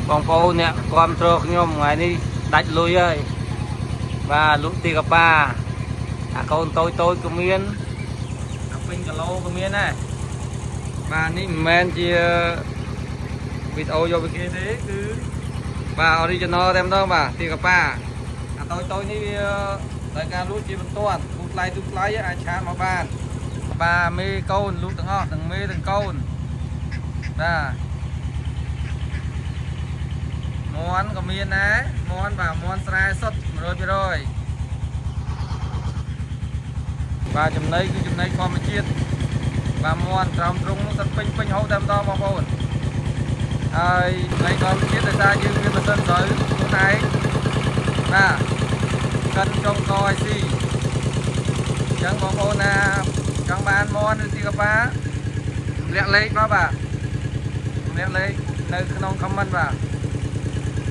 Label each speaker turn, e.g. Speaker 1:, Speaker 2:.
Speaker 1: បងប្អូនអ្នកគ្រប់គ្រងខ្ញុំថ្ងៃនេះដាច់លុយហើយបាទលក់ទីកប៉ាអាកូនតូចតូចក៏មានអាពេញគីឡូក៏មានដែរបាទនេះមិនមែនជាវីដេអូយកពីគេទេគឺបាទ original តែម្ដងបាទទីកប៉ាអាតូចតូចនេះវាដោយការលក់ជាបន្ទាន់ទូថ្លៃទូថ្លៃអាច chat មកបានបាទមេកូនលក់ទាំងអស់ទាំងមេទាំងកូនបាទ មន់ក៏មានដែរមន់បាទមន់ស្រែសុទ្ធ100%បាទចំណីគឺចំណីធម្មជាតិបាទមន់ក្រោមទ្រុងនោះសិតពេញពេញហូរតែម្ដងបងប្អូនហើយចំណីធម្មជាតិដោយសារយើងមានម៉ាស៊ីនស្រូវខ្លួនឯងបាទកិនចុងកឲ្យស៊ីអញ្ចឹងបងប្អូនណាចង់បានមន់ឬទីកប៉ាទម្លាក់លេខមកបាទទម្លាក់លេខនៅក្នុង comment បាទ។